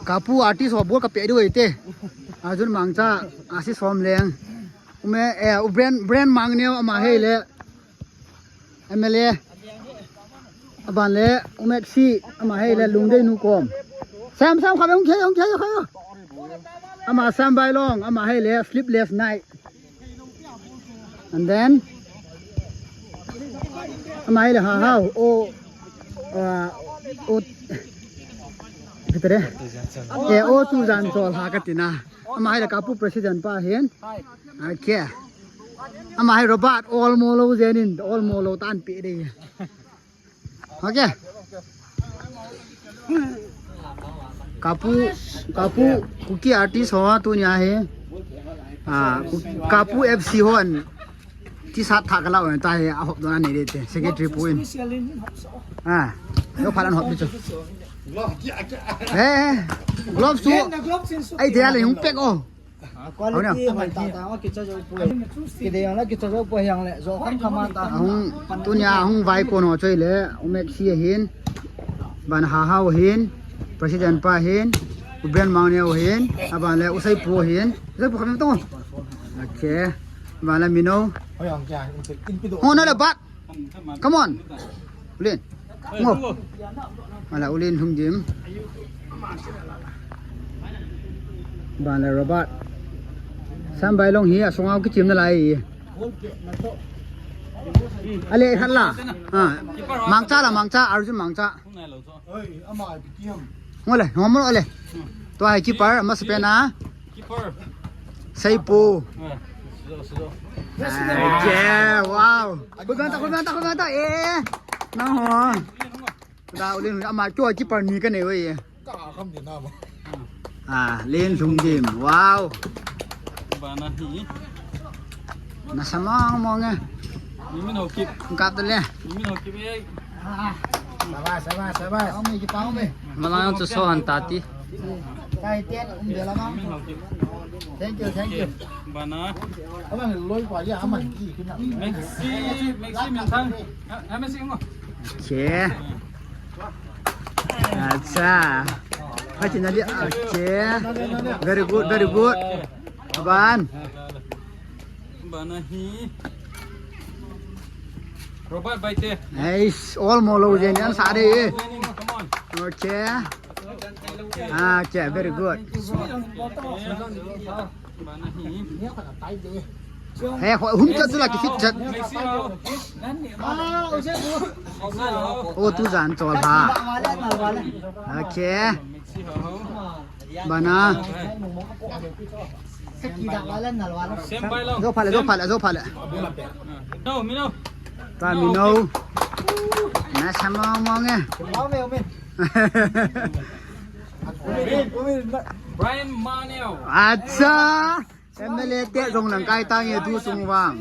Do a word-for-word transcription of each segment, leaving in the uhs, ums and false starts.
Kapu artist ho bol ka pe diu te. Arjun Mangcha, Asis Somleng. Ume, eh, u Brand, Brand Mangneo ama hei le. M L A. Aban le, Umeksi, ama hei le, Lungdei nu kom. Sam, Sam, khabe, hung khe, hung khe, hung khe. Ama Sam Bailong, ama hei le, Sleepless Night. And then, ama hei le, ha, ha, o, ah, o, kitere. Eh, o, tu jan chol ha ka tina. Ama hei le, Kapu president pa hin. Okay. Ama hei Robert, all mo lo jenin, all mo lo tan pe de. Okay. Kapu, Kapu, Kuki artist ho tunia hi. Ah, Ku-, Kapu F C hon. T-shirt thah kala on ta hi, ahop dona nei de te, secretary pu in. Ah, lo phalan hop di chu. Eh, gloves chu. Ai, dia le hung pek o. Quality hoi tah tah a kicha jou poi. Kidei jong le kicha jou poi, hiang le jo kham kham a ta. Ahung, tunia ahung vai kon ho choi le, Umeksi ahin, ban ha ha ahin, president pa ahin, u Brand Mangneo ahin, aban le u Seipu ahin, u Seipu kham to. Okay. Ban le Mino. Hoi ang kya, in pe do. Ho na le bat. Come on. Ulin. Ngo. Ala Ulin Lhungdim. Ban le Robert. Sam Bailong hi asung a kichim na lai. Ale khat la. Ha. Mangcha la, Mangcha, Arjun Mangcha. Oi, ama ai pitiam. Ngole, ngomol ole. Tua hai keeper, ama sepen a. Keeper. Seipu. Eh, sudo, sudo. Okay, wow. Koi banta, koi banta, koi banta. Eh. Na ho. Da Ulin, ama tua keeper ni ka nei wei. Ka kham din na ma. Ah, Lin Lhungdim. Wow. Bana hi. Na samang mong e. Ni min ho kip. Kap ta le. Ni min ho kip e. Sabas, sabas, sabas. Malang chu so han ta ti. Kai tian um de la bang. Thank you, thank you. Bana. Abang loi pa ya aman ki kina. Maxi, Maxi min thang. Ha, ha, Maxi ngo. Che. Acha. Hai tin ali. Okay. Very good, very good. Aban. Bana hi. Robert Baite. Nice. All mo lo jen an sa de. Come on. Okay. Ah, okay, very good. Bana hi. Eh, hum chat tu la ki fit chat. Maxi ho. Oh, tu jan chol ha. Okay. Maxi ho. Bana. Sem Bailong. Zo phale, zo phale, zo phale. No, Mino. Ta Mino. Na samang mong e. Brian Maneo. Acha. M L A te jong lang kai tang e tu sung vang.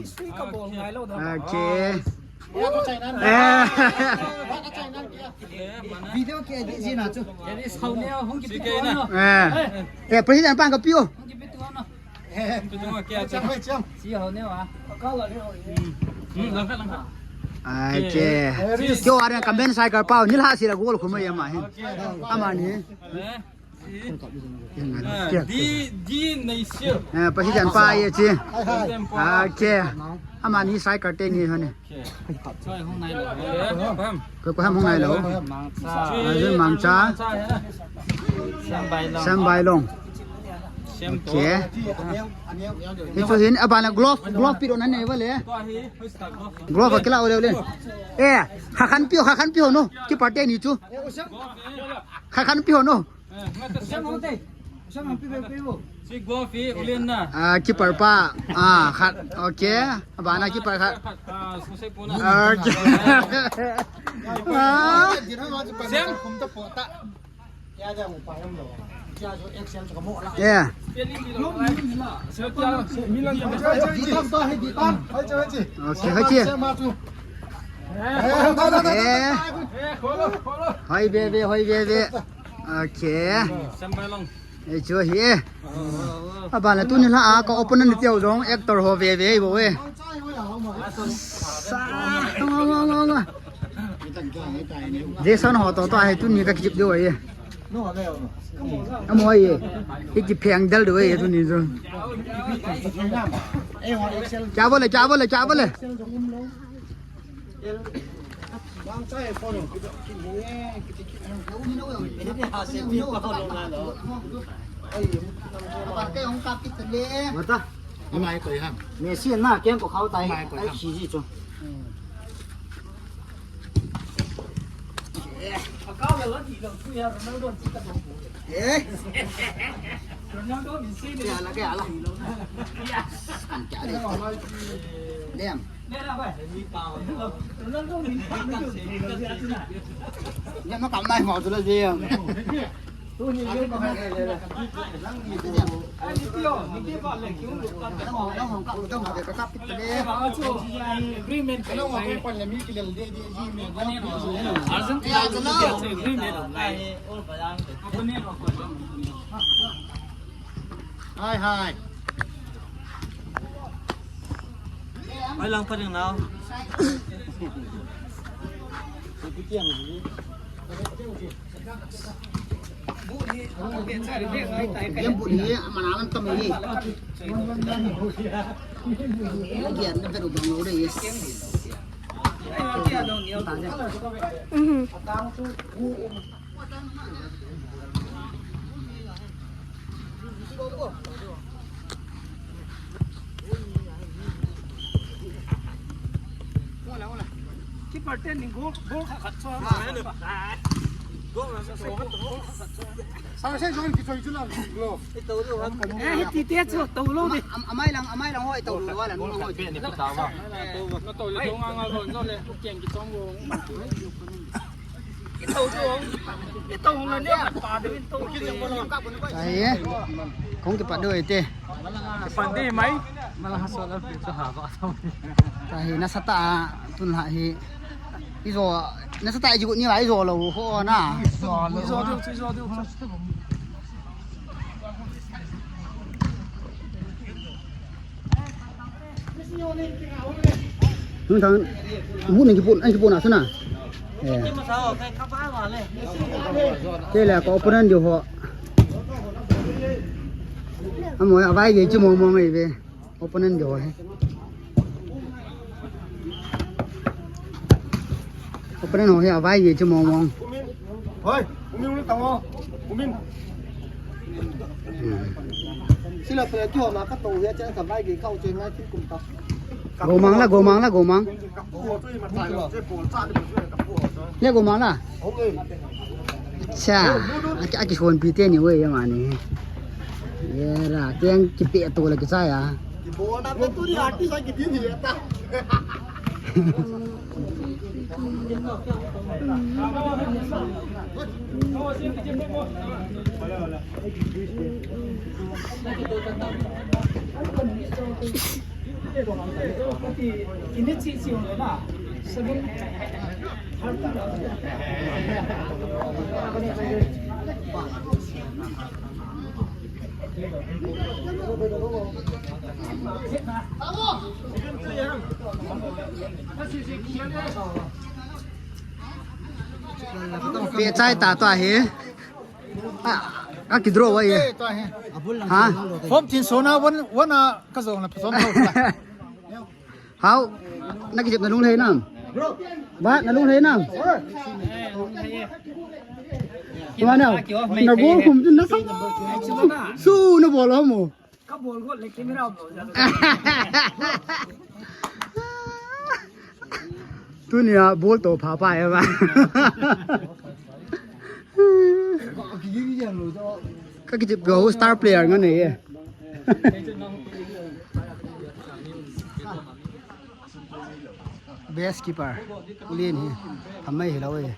Okay. Eh. Video ki edit ji na chu. Edit sao ne hung ki pitu ano. Eh. Eh, president pang ka piu. Hung ki pitu ano. Pitu ma kya cha. Si ho ne wa. Ka la ne ho. Hmm, lang ka, lang ka. Okay. Kyo are ka men cycle pau ni la si la gol khum ya ma hin. Ama ni. Eh. Di, di nei siu. Eh, president pa ye chi. President pa. Okay. Ama ni cycle te ni hone. Ko ko ham hung nai lo. Mangcha. Ajun Mangcha. Sem Bailong. Sem Bailong. Sem to. Okay. Hichu hin abana glove, glove pi ro nan nei vale. Glove kila ole ole. Eh, ha khan pi ho, ha khan pi ho no. Ki parte ni chu. Ha khan pi ho no. Si glove hi ulen na. Ah, keeper pa. Ah, khat. Okay. Abana keeper khat. Ah, susai puna. Okay. Ah. Sem. Yeah. Okay, okay. Eh. Hoi be be, hoi be be. Okay. Sem Bailong. Eh, chu hi. Abana tuni la a ka opponent ni teu jong actor ho ve ve bo e. Sa, ngo, ngo, ngo, ngo. Jason ho to to a hi tuni ka kijip diu e. Amo ye. Hiki pheng dal do ye tuni jo. Kya bole, kya bole, kya bole? Mata. Amai koi ham. Messi na ken ko khau tai. Amai koi ham. Ai, si ji chu. Eh. Kaya la, kaya la. Yes. Ang kaya la. Damn. Ronaldo min. Yan, makamnai mo, tuloy siya. Hai, hai. Hai lang pa ding nau. Yan bu ni, mana man tam ni. Yan na pero bang lo de, yes. Mhm. Keeper ten ni goal, goal khat khat chua. Goal khat khat chua. Sa se zon ki choi chu la lo. Eh, ti te chu to lo de. Am-, amai lang, amai lang hoi to lo wala, no hoi. Ni ta ba. Na to le, to nga nga lo, zo le, keng ki chong lo. Ahi, kong kipat diu ahi te. Kipat di mai. Mala ha so la pi so ha ba. Tahi, nasatah a tun la hi. Ijo, nasatah a ijo ni la ijo lo ho na. Ijo lo. Ijo diu, ijo diu. Nung thang, bu nang kipun, ang kipun asu na. Eh. Te la ka opponent diu ho. Amo ya vai ge chi mong mong ei ve. Opponent diu ho he. Opponent ho hi avai ye chu mong mong. Hoi, umin umin tango. Umin. Hmm. Sila pala tu ama ka to ya cha ka vai ge kau che ngai ti kum ta. Go mang la, go mang la, go mang. Ka pu ho tu ma tai lo, che pu cha ni pu ka pu ho tu. Le go mang la. Okay. Cha, aki, aki son pi te ni we ya ma ni. Ye la, keng kipe to la kicha ya. Ki bo na pe tu ni artist a ki din hi ta. Pe chai ta to ahi. Ah, ka kidraw wa ye. Ha? Form tin so na wan, wan a ka zong na form ho. Hao, na kijep na lung lhei nam. Ba, na lung lhei nam. Ba na, na gol khum chun na sa. Su na bol mo. Ka bol gol le camera mo. Tunia bol to pha pa e ba. Ka kijep go star player nga nei e. Best keeper. Ulin hi. Thamai hi lo e.